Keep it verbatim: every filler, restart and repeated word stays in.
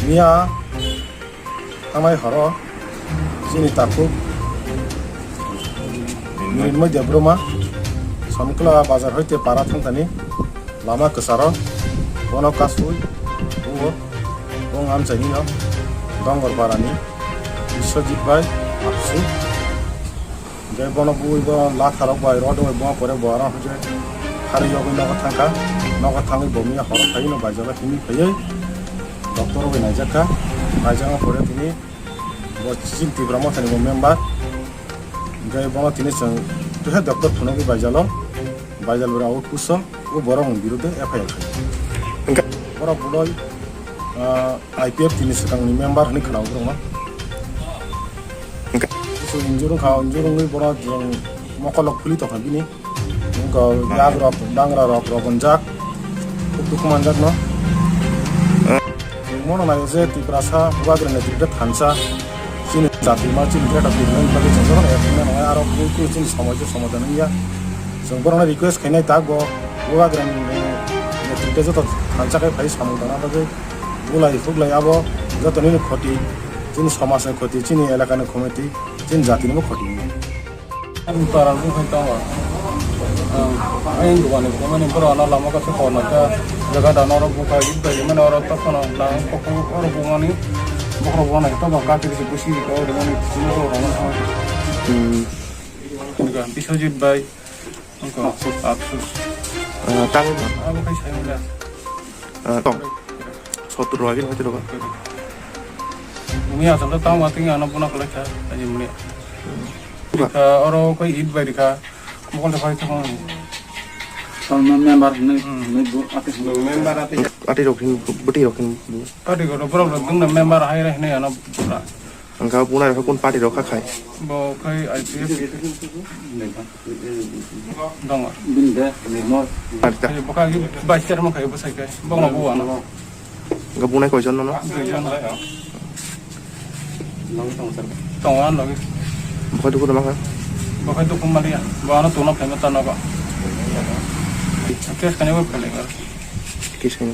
Miya thangnai horo chini takhuk Mrinmoy Debbarma Samkla bazar hoite para thangthani lama kwcharo bono kasui o bong amchaini no Dongor parani Biswajit bai Apsu. Hingke bono bui bo latharok bai rod bai bono pore bo aro hingke hari yogwi nogo thangkha. Nogo thangwi bo miya horo phaiwi no baijala himwi phaiwi doctor bai naijakha. Naijakma pore tini bo chini Tipra Mothani bo member. Hingke bono tini chwng teha doctor phunugwi baijalo. Baijal bwrwi outpost o borok ni birude F I R khai. Hingke borok boloi, ah, I P F T ni swkangni member hwnwi khwnao borokno. Hingke bwswk injure wngkha, injure wngwi bono chwng mokolok phuli tongkha bini. Wngkha yagrok, dangrarok, rok wngjak, khuk dukhu manjakno. Chwng bono naio je Tiprasa Bubagrani netrite thansa, chini jati ma, chini greater Tipraland bagwi chwng jotono ekmeng nai, aro bui khe chini somosya somadhan wngya. Chwng borokno request khainai, tak bo Bubagrani netrite joto thansa khai phai samung tangna bagwi. Bulai huklai abo joto nini khoti, chini somaj ni khoti, chini elaka ni khoti, chini jati ni bo khoti wngya. Ang tara bung khai tongo. Ang, ang dukan ni bumani borok ano lama kasa kono ta jaga dano oro buka id bai mani oro ta kono nang koku oro bumani bokro bona ta ba kati kisi busi ko oro mani sino oro mani. Hmm. Biswajit bai. Wngkha, Apsus. Ah, tang. Abo khai sai wngkha. Ah, tong. Sottur rwagin hoi tiro. Umi asal to tang wating ano puna kolai kha, aji muli. Buka. Rikha, oro koi id bai rikha. Mokol de khai thang. Tang member ni, hmm, ni bu ati. Member ati. Ati rok hin, buti rok hin. Ati ko borok rok dungna member hai re hinai ano pura. Wngkha bunai rok kun party rok kha khai? Bo khai I P F T. Dongo. Party ta. Bo khai vice chairman khai bo sai khai. Bo no bo ano. Wngkha bunai koi jon no? Dui jon. Tongo ano logi. Bo khai dukhu ma kha? Bo khai dukhu maliya. Bo ano tuna phai ma ta no ba. Case kani bo phai le. Case kani.